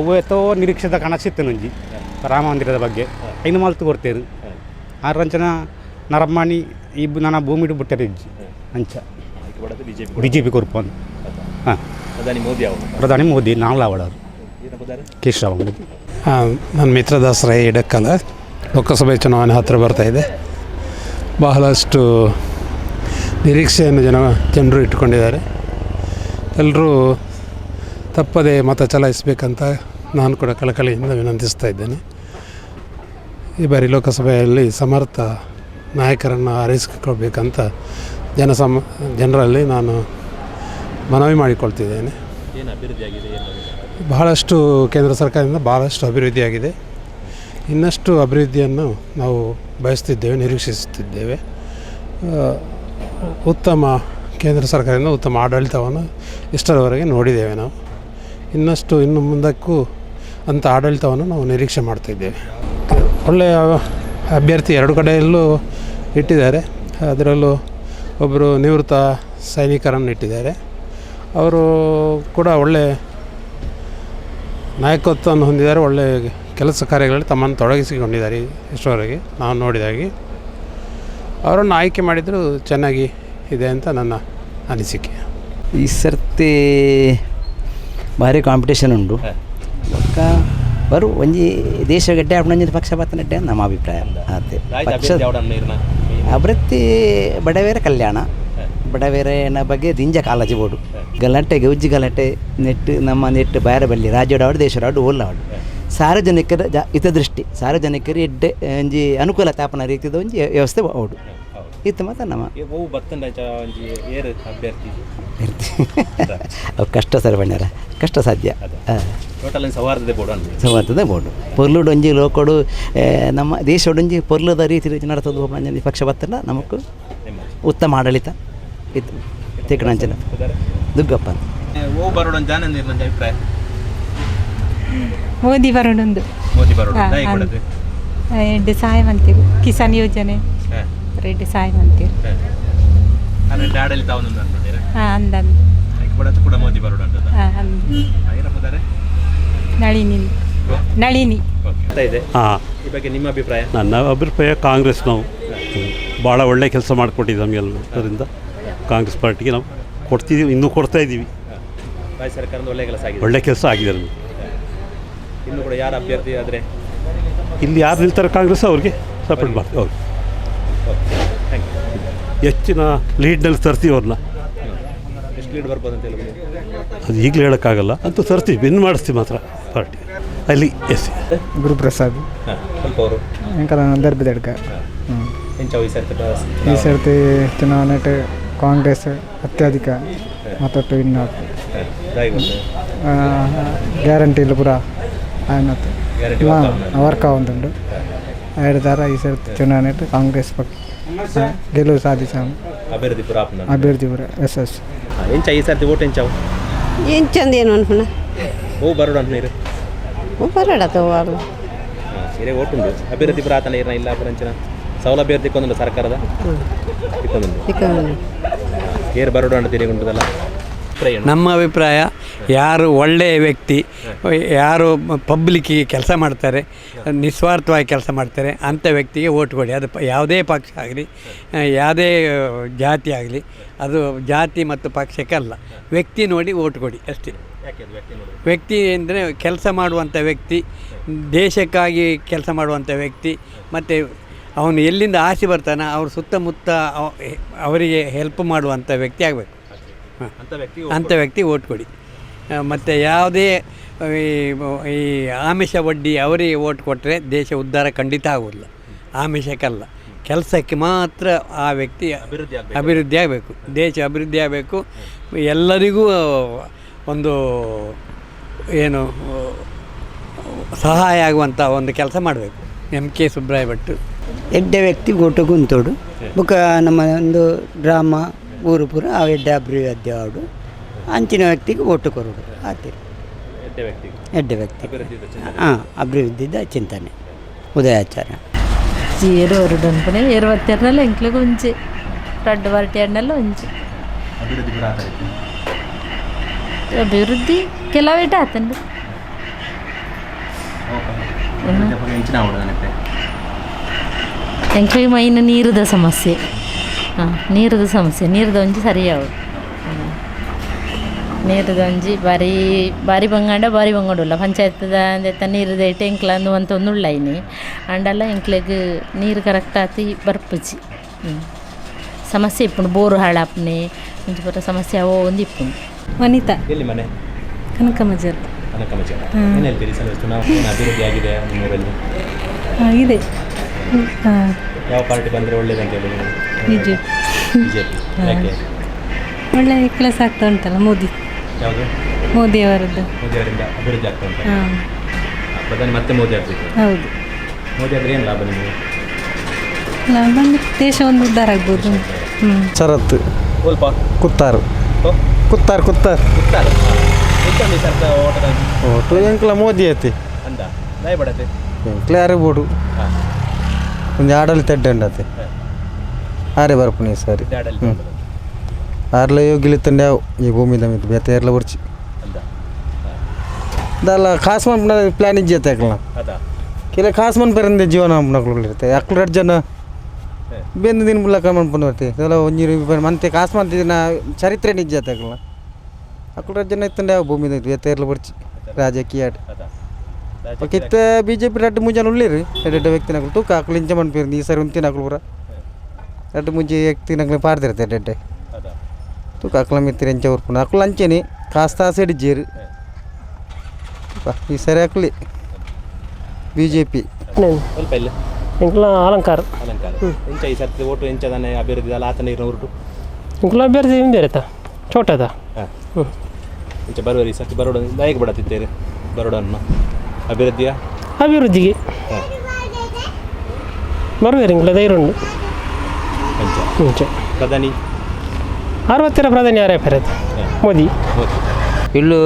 [SPEAKER 7] ಒವ್ವೇತೋ ನಿರೀಕ್ಷಿತ ಕನಸಿತ್ತು ಒಂಜಿ ರಾಮ ಮಂದಿರದ ಬಗ್ಗೆ ಐನು ಮಲ್ತು ಕೊಡ್ತೇರು ಆರು ಅಂಚನ ನರಮಾಣಿ ಈ ನನ್ನ ಭೂಮಿಡು ಬುಟ್ಟರಿಜ್ಜಿ ಅಂಚ B J P ಕೊರ್ಪು ಹಾಂ
[SPEAKER 12] ಪ್ರಧಾನಿ ಮೋದಿ ಅವರು
[SPEAKER 7] ಪ್ರಧಾನಿ ಮೋದಿ ನಾವಲ ಅವಳರು ಕೇಶವ.
[SPEAKER 9] ನನ್ನ ಮಿತ್ರದಾಸರ ಇಡಕ್ಕಲ್ಲ ಲೋಕಸಭೆ ಚುನಾವಣೆ ಹತ್ತಿರ ಬರ್ತಾಯಿದೆ. ಬಹಳಷ್ಟು ನಿರೀಕ್ಷೆಯನ್ನು ಜನರು ಇಟ್ಟುಕೊಂಡಿದ್ದಾರೆ. ಎಲ್ಲರೂ ತಪ್ಪದೇ ಮತ ಚಲಾಯಿಸಬೇಕಂತ ನಾನು ಕೂಡ ಕಳಕಳಿಯಿಂದ ವಿನಂತಿಸ್ತಾ ಇದ್ದೇನೆ. ಈ ಬಾರಿ ಲೋಕಸಭೆಯಲ್ಲಿ ಸಮರ್ಥ ನಾಯಕರನ್ನು ಆರಿಸಿಕೊಳ್ಬೇಕಂತ ಜನರಲ್ಲಿ ನಾನು ಮನವಿ ಮಾಡಿಕೊಳ್ತಿದ್ದೇನೆ.
[SPEAKER 12] ಏನು ಅಭಿವೃದ್ಧಿ ಆಗಿದೆ? ಏನು
[SPEAKER 9] ಬಹಳಷ್ಟು ಕೇಂದ್ರ ಸರ್ಕಾರದಿಂದ ಭಾಳಷ್ಟು ಅಭಿವೃದ್ಧಿಯಾಗಿದೆ. ಇನ್ನಷ್ಟು ಅಭಿವೃದ್ಧಿಯನ್ನು ನಾವು ಬಯಸ್ತಿದ್ದೇವೆ, ನಿರೀಕ್ಷಿಸುತ್ತಿದ್ದೇವೆ. ಉತ್ತಮ ಕೇಂದ್ರ ಸರ್ಕಾರದಿಂದ ಉತ್ತಮ ಆಡಳಿತವನ್ನು ಇಷ್ಟರವರೆಗೆ ನೋಡಿದ್ದೇವೆ ನಾವು. ಇನ್ನಷ್ಟು ಇನ್ನು ಮುಂದಕ್ಕೂ ಅಂಥ ಆಡಳಿತವನ್ನು ನಾವು ನಿರೀಕ್ಷೆ ಮಾಡ್ತಿದ್ದೇವೆ. ಒಳ್ಳೆಯ ಅಭ್ಯರ್ಥಿ ಎರಡು ಕಡೆಯಲ್ಲೂ ಇಟ್ಟಿದ್ದಾರೆ. ಅದರಲ್ಲೂ ಒಬ್ಬರು ನಿವೃತ್ತ ಸೈನಿಕರನ್ನು ಇಟ್ಟಿದ್ದಾರೆ. ಅವರು ಕೂಡ ಒಳ್ಳೆಯ ನಾಯಕತ್ವವನ್ನು ಹೊಂದಿದ್ದಾರೆ. ಒಳ್ಳೆಯ ಕೆಲಸ ಕಾರ್ಯಗಳಲ್ಲಿ ತಮ್ಮನ್ನು ತೊಡಗಿಸಿಕೊಂಡಿದ್ದಾರೆ. ಇಷ್ಟರವರೆಗೆ ನಾವು ನೋಡಿದಾಗೆ ಅವರನ್ನು ಆಯ್ಕೆ ಮಾಡಿದರೂ ಚೆನ್ನಾಗಿ ಇದೆ ಅಂತ ನನ್ನ ಅನಿಸಿಕೆ.
[SPEAKER 10] ಈ ಸರ್ತಿ ಭಾರಿ ಕಾಂಪಿಟೇಷನ್ ಉಂಟು. ಬೊಕ್ಕ ಬರು ಒಂಜಿ ದೇಶ ಗಡ್ಡೆ ಆಪುನಂಚಿನ ಪಕ್ಷ ಬತ್ತನಡ್ಡೆ ನಮ್ಮ ಅಭಿಪ್ರಾಯ ಆತೆ. ಪಕ್ಷ ಅಭಿವೃದ್ಧಿ ಬಡವೇರ ಕಲ್ಯಾಣ, ಬಡವೇರನ ಬಗ್ಗೆ ದಿಂಜ ಕಾಳಜಿ ಬೋಡು. ಗಲಾಟೆಗೆ ಉಜ್ಜಿ ಗಲಾಟೆ ನೆಟ್ಟು ನಮ್ಮ ನೆಟ್ಟು ಬಾರ ಬಲ್ಲಿ ರಾಜ್ಯಡಾವಡು ದೇಶಡಾವಡು ಓಲಾವಡು ಸಾರ್ವಜನಿಕರ ಹಿತದೃಷ್ಟಿ, ಸಾರ್ವಜನಿಕರು ಎಡ್ಡೆ ಒಂಜಿ ಅನುಕೂಲ ತಾಪನ ರೀತಿದ ಒಂಜಿ ವ್ಯವಸ್ಥೆ ಅವಡು ಇತ್ತು. ಮಾತ್ರ ನಮ್ಮ
[SPEAKER 12] ಅಭ್ಯರ್ಥಿ
[SPEAKER 10] ಅವು ಕಷ್ಟ ಸರ್ ಬಣ್ಣರ, ಕಷ್ಟ ಸಾಧ್ಯ.
[SPEAKER 12] ಟೋಟಲ್ ಸೌಹಾರ್ದದ ಬೋರ್ಡು,
[SPEAKER 10] ಸೌಹಾರ್ದದ ಬೋರ್ಡು ಪೊರ್ಲುಡು ಒಂಜಿ ಲೋಕಡು ನಮ್ಮ ದೇಶಡೊಂಜಿ ಪೊರ್ಲುದ ರೀತಿ ನಡತದ್ದು ಪಕ್ಷ ಬತ್ತಲ್ಲ ನಮಕ್ ಉತ್ತಮ ಆಡಳಿತ ಇತ್ತು. ತಿಕ್ಕಣಂಚನ ದುಗ್ಗಪ್ಪ.
[SPEAKER 12] ಓ ಬರೋಡು ಅಭಿಪ್ರಾಯ?
[SPEAKER 13] ಮೋದಿ ಬರೋಡೊಂದು.
[SPEAKER 12] ಮೋದಿ ಬರೋಡು
[SPEAKER 13] ಎಡ್ಡೆ ಸಹಾಯ ಮಂತೀರು, ಕಿಸಾನ್ ಯೋಜನೆ ರೆಡ್ಡಿ ಸಹಾಯ ಮಂತೀರು.
[SPEAKER 12] ಆಡಳಿತ
[SPEAKER 13] ಹಾಂ ಅಂದ
[SPEAKER 12] ಕೂಡ ಮೋದಿ ಬರೋಡು.
[SPEAKER 13] ಹಾಂ, ನಳಿನಿ ನಳಿನಿ.
[SPEAKER 14] ಹಾಂ,
[SPEAKER 12] ಈ ಬಗ್ಗೆ ನಿಮ್ಮ ಅಭಿಪ್ರಾಯ?
[SPEAKER 14] ನನ್ನ ಅಭಿಪ್ರಾಯ ಕಾಂಗ್ರೆಸ್ ನಾವು ಭಾಳ ಒಳ್ಳೆಯ ಕೆಲಸ ಮಾಡಿಕೊಟ್ಟಿದ್ದು ನಮಗೆಲ್ಲ. ಅದರಿಂದ ಕಾಂಗ್ರೆಸ್ ಪಾರ್ಟಿಗೆ ನಾವು ಕೊಡ್ತಿದ್ದೀವಿ, ಇನ್ನೂ ಕೊಡ್ತಾ ಇದ್ದೀವಿ.
[SPEAKER 12] ರಾಜ್ಯ ಸರ್ಕಾರದ ಒಳ್ಳೆಯ ಕೆಲಸ ಆಗಿದೆ.
[SPEAKER 14] ಒಳ್ಳೆ ಕೆಲಸ ಆಗಿದೆ ನಮಗೆ.
[SPEAKER 12] ಇನ್ನು ಕೂಡ ಯಾರು ಅಭ್ಯರ್ಥಿ ಆದರೆ?
[SPEAKER 14] ಇಲ್ಲಿ ಯಾರು ನಿಲ್ತಾರೆ ಕಾಂಗ್ರೆಸ್ ಅವ್ರಿಗೆ ಸಪೋರ್ಟ್ ಮಾಡ್ತೀವಿ ಅವ್ರಿಗೆ.
[SPEAKER 12] Thank you.
[SPEAKER 14] ಹೆಚ್ಚಿನ ಲೀಡ್ನಲ್ಲಿ ತರ್ತೀವಿ ಅವ್ರನ್ನ.
[SPEAKER 12] ಎಷ್ಟು ಲೀಡ್ ಬರ್ಬೋದು ಅಂತ ಹೇಳಿ?
[SPEAKER 14] ಅದು ಈಗಲೇ ಹೇಳೋಕ್ಕಾಗಲ್ಲ ಅಂತೂ ತರ್ತೀವಿ, ವಿನ್ ಮಾಡಿಸ್ತೀವಿ ಮಾತ್ರ ಪಾರ್ಟಿ ಅಲ್ಲಿ. ಎಸ್.
[SPEAKER 15] ಗುರುಪ್ರಸಾದ್.
[SPEAKER 12] ಹಾಂ, ಸ್ವಲ್ಪ ಅವರು
[SPEAKER 15] ಎಂಕಲ ದರ್ಬಿದಡ್ಕ.
[SPEAKER 12] ಎಂಚ ಈ ಸರ್ತಿ?
[SPEAKER 15] ಈ ಸರ್ತಿ ಚುನಾವಣೆ ಕಾಂಗ್ರೆಸ್ ಅತ್ಯಧಿಕ ಮತೊಟ್ಟು ವಿನ್ ಗ್ಯಾರಂಟಿ ಇಲ್ಲ ಪೂರ ಆಯ್ನತ್ತು ವರ್ಕ್ ಆವೊಂದುಂಡು. ದಾರ ಈ ಸರ್ತಿ ಚುನಾವಣೆ ಕಾಂಗ್ರೆಸ್ ಪಕ್ಷ ಗೆಲುವು ಸಾಧಿಸ.
[SPEAKER 12] ಅಭಿವೃದ್ಧಿ ಪೂರ.
[SPEAKER 15] ಅಭಿವೃದ್ಧಿ ಪೂರ ಎಸ್ ಎಸ್.
[SPEAKER 12] ಎಂಚ ಈ ಸರ್ತಿ ಓಟ್ ಎಂಚಾವು?
[SPEAKER 16] ಎಂಚಂದ ಏನು ಅನ್ಪುನ?
[SPEAKER 12] ಓ ಬರೋಡು ಅಂತ ನೀರು?
[SPEAKER 16] ಬರೋಡ ತಗೋರು.
[SPEAKER 12] ಹಿರೇ ಓಟ್ ಉಂಟು. ಅಭಿವೃದ್ಧಿ ಪೂರ ಆತನ ಇರ ಇಲ್ಲ ಪುರಂಚಿನ ಸೌಲಭ್ಯ ತಿಕ್ಕೊಂದುಂಡು, ಸರ್ಕಾರದ ತಿಕ್ಕೊಂದುಂಡು. ಏರು ಬರೋಡು ಅಂತ ತಿರುಗುಂಟದಲ್ಲ?
[SPEAKER 8] ನಮ್ಮ ಅಭಿಪ್ರಾಯ, ಯಾರು ಒಳ್ಳೆಯ ವ್ಯಕ್ತಿ, ಯಾರು ಪಬ್ಲಿಕ್ಕಿಗೆ ಕೆಲಸ ಮಾಡ್ತಾರೆ, ನಿಸ್ವಾರ್ಥವಾಗಿ ಕೆಲಸ ಮಾಡ್ತಾರೆ, ಅಂಥ ವ್ಯಕ್ತಿಗೆ ಓಟ್ ಕೊಡಿ. ಅದು ಯಾವುದೇ ಪಕ್ಷ ಆಗಲಿ, ಯಾವುದೇ ಜಾತಿ ಆಗಲಿ. ಅದು ಜಾತಿ ಮತ್ತು ಪಕ್ಷಕ್ಕಲ್ಲ, ವ್ಯಕ್ತಿ ನೋಡಿ ಓಟ್ ಕೊಡಿ ಅಷ್ಟೇ. ವ್ಯಕ್ತಿ ಅಂದರೆ ಕೆಲಸ ಮಾಡುವಂಥ ವ್ಯಕ್ತಿ, ದೇಶಕ್ಕಾಗಿ ಕೆಲಸ ಮಾಡುವಂಥ ವ್ಯಕ್ತಿ, ಮತ್ತು ಅವನು ಎಲ್ಲಿಂದ ಆಸೆ ಬರ್ತಾನೆ ಅವ್ರ ಸುತ್ತಮುತ್ತ ಅವರಿಗೆ ಹೆಲ್ಪ್ ಮಾಡುವಂಥ ವ್ಯಕ್ತಿ ಆಗಬೇಕು. ಅಂಥ ವ್ಯಕ್ತಿ ಓಟ್ ಕೊಡಿ. ಮತ್ತು ಯಾವುದೇ ಈ ಆಮಿಷ ಒಡ್ಡಿ ಅವರಿಗೆ ಓಟ್ ಕೊಟ್ಟರೆ ದೇಶ ಉದ್ಧಾರ ಖಂಡಿತ ಆಗೋದಿಲ್ಲ. ಆಮಿಷಕ್ಕಲ್ಲ, ಕೆಲಸಕ್ಕೆ ಮಾತ್ರ ಆ ವ್ಯಕ್ತಿ ಅಭಿವೃದ್ಧಿ ಆಗಬೇಕು, ದೇಶ ಅಭಿವೃದ್ಧಿ ಆಗಬೇಕು, ಎಲ್ಲರಿಗೂ ಒಂದು ಏನು ಸಹಾಯ ಆಗುವಂಥ ಒಂದು ಕೆಲಸ ಮಾಡಬೇಕು. M K Subraya Bhat.
[SPEAKER 17] ಎಡ್ಡೆ ವ್ಯಕ್ತಿ ಓಟು ಗುಂತೋಡು. ಬೊಕ ನಮ್ಮ ಒಂದು ಗ್ರಾಮ ಊರು ಪೂರ ಆ ಎಡ್ಡೆ ಅಭಿವೃದ್ಧಿ ಆವಡು, ಅಂಚಿನ ವ್ಯಕ್ತಿಗೆ ಓಟು ಕೊರಡು ಆತೆ. ಎಡ್ಡೆ ವ್ಯಕ್ತಿ, ಹಾಂ, ಅಭಿವೃದ್ಧಿದ ಚಿಂತನೆ. ಉದಯಾಚಾರ್ಯ.
[SPEAKER 5] ಏರು ಹೊರಡು ಅನ್ಪುಣೆ ಏರು ಎಂಕ್ಲೆಗ್ ಒಂಜಿ ರಡ್ಡ್ ಪಾರ್ಟಿ ಆಂಡಲ ಒಂಜಿ ಅಭಿವೃದ್ಧಿ ಕೆಲವೇಟ ಆತಂಡು. ಎಂಕ್ಲೆಗ್ ಮೈನ್ ನೀರುದ ಸಮಸ್ಯೆ. ಹಾಂ, ನೀರುದ ಸಮಸ್ಯೆ, ನೀರುದ ಒಂಜಿ ಸರಿಯಾವು. ನೀರುದ ಒಂಜಿ ಬಾರಿ ಬಾರಿ ಬಂಗಾಂಡ ಬಾರಿ ಬಂಗಾಡುಲ್ಲ ಪಂಚಾಯತ್ದ ಅಂದೆತ್ತ ನೀರುದ ಎಂಕ್ಲ ಅಂದು ಅಂತ ಉಳ್ಳ ಇನಿ ಆಂಡಲ ಎಂಕ್ಲೆಗ್ ನೀರು ಕರೆಕ್ಟ್ ಆತಿ ಬರ್ಪುಜಿ.
[SPEAKER 18] ಸಮಸ್ಯೆ ಇಪ್ಪುಂಡು ಬೋರು ಹಾಳಾಪುನೆ ಇಂಚ ಪೂರ ಸಮಸ್ಯೆ ಅವು ಒಂದು ಇಪ್ಪುಂಡು.
[SPEAKER 13] ವನಿತಾ.
[SPEAKER 12] ಎಲ್ಲಿ ಮನೆ?
[SPEAKER 13] ಕನಕಮಜಲ್.
[SPEAKER 12] ಕನಕಮಜಲ್. ಏನು ಹೇಳ್ತೀರಿ ಸರ್, ಚುನಾವಣೆ ಅಭಿವೃದ್ಧಿ ಆಗಿದೆ ನಿಮ್ಮೂರಲ್ಲಿ?
[SPEAKER 13] ಇದೆ.
[SPEAKER 12] ಯಾವ ಪಾರ್ಟಿ ಬಂದರೆ ಒಳ್ಳೇದಂತ ಹೇಳಿ?
[SPEAKER 13] ಬಿಜೆಪಿ.
[SPEAKER 12] ಬಿಜೆಪಿ ಯಾಕೆ?
[SPEAKER 13] ಒಳ್ಳೆ ಕೆಲಸ ಆಗ್ತಾ ಉಂಟಲ್ಲ ಮೋದಿ.
[SPEAKER 12] ಯಾವುದು?
[SPEAKER 13] ಮೋದಿಯವರದ್ದು.
[SPEAKER 12] ಮೋದಿಯವರಿಂದ ಅಭಿವೃದ್ಧಿ ಆಗ್ತಾ ಉಂಟು. ಪ್ರಧಾನಿ ಮತ್ತೆ ಮೋದಿ ಆಗಬೇಕು.
[SPEAKER 13] ಹೌದು.
[SPEAKER 12] ಮೋದಿ ಆದರೆ ಏನು ಲಾಭ ನಿಮಗೆ?
[SPEAKER 13] ಲಾಭ ದೇಶ ಒಂದು ಉದ್ಧಾರ ಆಗ್ಬೋದು.
[SPEAKER 15] ಶರತ್. ಕುತ್ತಾರು. ಕುತ್ತಾರು ಕುತ್ತಾರು.
[SPEAKER 12] ಕುತ್ತಾರು.
[SPEAKER 15] ಓಟು ಎಂಕ್ಲ ಮೋದಿ ಐತಿ.
[SPEAKER 12] ಅಂದ ದಯ ಬಡತೆ
[SPEAKER 15] ಎಂಕ್ಲ ಯಾರೇ ಬೋಡು ಒಂಜಿ ಆಡಳಿತ ಎಡ್ಡೆ ಉಂಡತೆ ಆರೆ ಬರ್ಪುನಿ ಸರಿ. ಹ್ಞೂ ಆರ್ಲ ಯೋಗಿಲಿತ್ತಂಡೆ ಅವು ಈ ಭೂಮಿದ ಮಿತ್ತು ಬೇತೆ ಏರ್ಲ ಬೊರ್ಚಿ ದಾಲ ಕಾಸು ಮನ್ಪುನ ಪ್ಲ್ಯಾನ್ ಇಜ್ಜಿ ಅತ್ತೆ ಅಕ್ಲ ಕೆಲ ಕಾಸು ಮನ್ಪೆರಂದೆ ಜೀವನ ಮನ್ಪುನಕ್ಲು ಇರುತ್ತೆ ಅಕ್ಲು ರಡ್ಡ್ ಜನ ಬೆಂದು ದಿನ ಮುಲ್ಲಕ ಮನ್ಪುನ ಬರ್ತೆ ಅದೆಲ್ಲ ಒಂಜಿ ಮಂತೆ ಕಾಸು ಮಂತಿನ ಚರಿತ್ರೆ ನಿಜ್ಜಿ ಅತ್ತೆ ಅಕ್ಲ ಅಕ್ಲು ರಡ್ಡ್ ಜನ ಇತ್ತಂಡೆ ಅವು ಭೂಮಿದ ಮಿತ್ತು ಬೇತೆ ಏರ್ಲ ಬೊರ್ಚಿ ರಾಜಕೀಯ ಓಕೆ ಇತ್ತೆ ಬಿ ಜೆ ಪಿ ರಡ್ಡ್ ಮೂಜಿ ಜನ ಉಳ್ಳೇರು ಎಡ್ಡೆ ವ್ಯಕ್ತಿನಕ್ಲು ತೂಕ ಅಕ್ಲು ಇಂಚ ಮನ್ಪೇರು ಈ ಸರಿ ಉಂತಿನಕ್ಲು ಪೂರ ರಡ್ಡ್ ಮೂಜಿ ವ್ಯಕ್ತಿನಕ್ಲು ಪಾಡ್ದಿರುತ್ತೆ ಎಡ್ಡೆ ತೂಕ ಅಕ್ಲ ಮಿತ್ತಿರ ಎಂಚ ಉರ್ಪುಂಡು ಅಕ್ಲು ಅಂಚೆನೆ ಕಾಸ್ ತಾಸು ಹಿಡಿಜೇರು ಈ ಸರಿ ಅಕ್ಲಿ ಬಿ ಜೆ ಪಿ.
[SPEAKER 12] ಸ್ವಲ್ಪ ಇಲ್ಲ
[SPEAKER 19] ಎಂಕ್ಲ ಅಲಂಕಾರ.
[SPEAKER 12] ಅಲಂಕಾರ ಎಂಚ ಈ ಸರ್ತಿ ಓಟು ಎಂಚ ತಾನೆ ಅಭಿವೃದ್ಧಿ ಅಲ್ಲ ಆತನ ಇರೋ ಹೊರಟು
[SPEAKER 19] ಎಂಕ್ಲ ಅಭ್ಯರ್ಥಿ ಹಿಂದೆ ಚೋಟದ.
[SPEAKER 12] ಹಾಂ ಎಂಚ ಬರುವರಿ ಈ ಸರ್ತಿ ಬರೋಡ ದಾಯಕ ಬಡತಿದ್ದೇವೆ ಬರೋಡನ್ನು ಅಭಿವೃದ್ಧಿಯ
[SPEAKER 19] ಅಭಿವೃದ್ಧಿಗೆ ಬರುವೇರು ಎಂಕ್ಲ ಧೈರ್ಯ ಉಂಡು.
[SPEAKER 12] ಎಂಚ ಪ್ರಧಾನಿ
[SPEAKER 19] 60ರ ಪ್ರಧಾನಿ ಯಾರೇ ಪೆರದು ಮೋದಿ.
[SPEAKER 20] ಇಲ್ಲೂ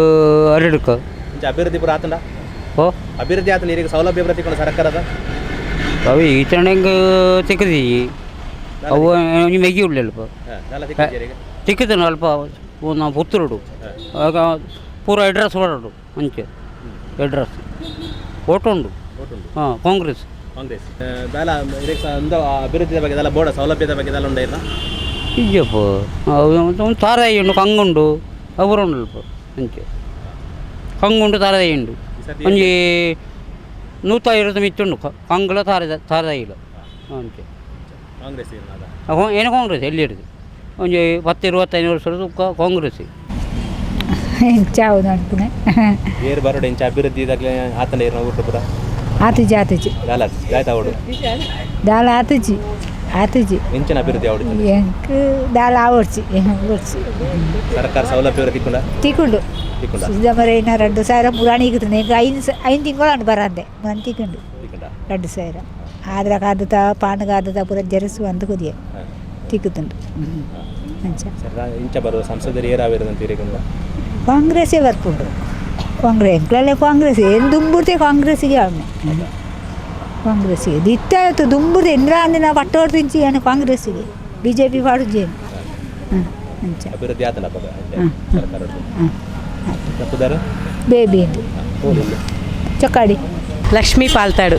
[SPEAKER 20] ಅರಡುಕ
[SPEAKER 12] ಎಂಚ ಅಭಿವೃದ್ಧಿ ಪೂರ ಆತಂಡ?
[SPEAKER 20] ಓ
[SPEAKER 12] ಅಭಿವೃದ್ಧಿ ಆತನ ಈಗ ಸೌಲಭ್ಯ ಪ್ರತಿಕೊಂಡು ಸರ್ಕಾರದ
[SPEAKER 20] ಅವು ಈ ತಣ್ಣಗೆ ತಿಕ್ಕದಿ ಅವು ಒಂಜಿ ಮೆಗಿ ಉಳ್ಳೆ ಅಲ್ಪ ತಿಕ್ಕದನು ಅಲ್ಪ ನಾವು ಪುತ್ತೂರುಡು ಆಗ ಪೂರ ಅಡ್ರೆಸ್ ಹೊರಡು ಅಂಚೆ ಅಡ್ರೆಸ್ ಓಟು ಉಂಡು. ಹಾಂ ಕಾಂಗ್ರೆಸ್.
[SPEAKER 12] ಕಾಂಗ್ರೆಸ್ ದಾಲ ಅಭಿವೃದ್ಧಿಯ ಬಗ್ಗೆ ದಾಲ ಬೋರ್ಡ ಸೌಲಭ್ಯದ ಬಗ್ಗೆ ದಾಲ ಉಂಡ ಇಲ್ಲ
[SPEAKER 20] ಇಜ್ಜಪ್ಪ ಒಂದು ತಾರಾಯಿ ಉಂಡು ಕಂಗುಂಡು ಅವರು ಉಂಡು ಅಲ್ಪ ಅಂಚೆ ಕಂಗುಂಡು ತಾರಾಯಿ ಉಂಡು ಒಂಜಿ 120 ಮಿತ್ತುಂಡು ಕಂಗುಲ ತಾರದಾಯಿಲ್ಲ ಅಂಚೆ.
[SPEAKER 12] ಕಾಂಗ್ರೆಸ್
[SPEAKER 20] ಏನು ಕಾಂಗ್ರೆಸ್ ಎಲ್ಲಿ ಇಡುದು ಒಂಜಿ 10 25 ವರ್ಷ ಕಾಂಗ್ರೆಸ್.
[SPEAKER 21] ಚಾವು ನಡ್ಪುನೆ
[SPEAKER 12] ಏರು ಬರೋಡು ಎಂಚ ಅಭಿವೃದ್ಧಿ ಇದಾಗಲೇ ಆತನ ಏರ್ನ ಊಟ ಪೂರ
[SPEAKER 21] ಆತುಜಿ ಆತುಜಿ
[SPEAKER 12] ದಾಲ ದಾಯ್ತ ಅವಡು
[SPEAKER 21] ದಾಲ ಆತುಜಿ ಆತುಜಿ
[SPEAKER 12] ಎಂಚಿನ ಅಭಿವೃದ್ಧಿ ಅವಡು
[SPEAKER 21] ಎಂಕ್ ದಾಲ ಆವಡ್ಚಿ ಓಡ್ಚಿ
[SPEAKER 12] ಸರ್ಕಾರ ಸೌಲಭ್ಯ ತಿಕ್ಕೊಂಡ
[SPEAKER 21] ತಿಕ್ಕೊಂಡು ಸಿದ್ದಮರೈನ 2000 ಪುರಾಣಿ ಇಕ್ಕುತ್ತದೆ ಎಂಕ್ 5 ತಿಂಗಳು ಬರಂದೆ ಬಂದು ತಿಕ್ಕೊಂಡು 2000 ಆದ್ರ ಕಾದತ ಪಾನ್ ಕಾದತ ಪೂರ ಜರಸು ಅಂದು ಕುದಿಯ ತಿಕ್ಕುತ್ತುಂಡು. ಅಂಚ
[SPEAKER 12] ಇಂಚ ಬರುವ ಸಂಸದರು ಏರಾವಿರದಂತ ಇರಕೊಂಡ
[SPEAKER 21] ಕಾಂಗ್ರೆಸ್ಸೇ ಬರ್ಪುಂಡು. ಕಾಂಗ್ರೆಸ್ ಎಂಕ್ಲಲ್ಲೇ ಕಾಂಗ್ರೆಸ್ ಏನು ದುಂಬುರ್ತೆ ಕಾಂಗ್ರೆಸ್ಸಿಗೆ ಅವನೇ ಕಾಂಗ್ರೆಸ್ಸಿಗೆ ದಿತ್ತಾಯ್ತು ದುಂಬುರ್ತೆ ಇಂದಿರಾ ಅಂದಿನ ಪಟ್ಟೋರ್ ತಿಂಚಿ ಏನು ಕಾಂಗ್ರೆಸ್ಸಿಗೆ ಬಿ ಜೆ ಪಿ ಪಾಡುಜೇನು. ಹಾಂ ಅಂಚ
[SPEAKER 12] ಅಭಿವೃದ್ಧಿ ಆತನ ಸರ್ಕಾರ
[SPEAKER 21] ಬೇಬಿ ಚೊಕ್ಕಾಡಿ.
[SPEAKER 22] ಲಕ್ಷ್ಮೀ ಪಾಲ್ತಾಡು.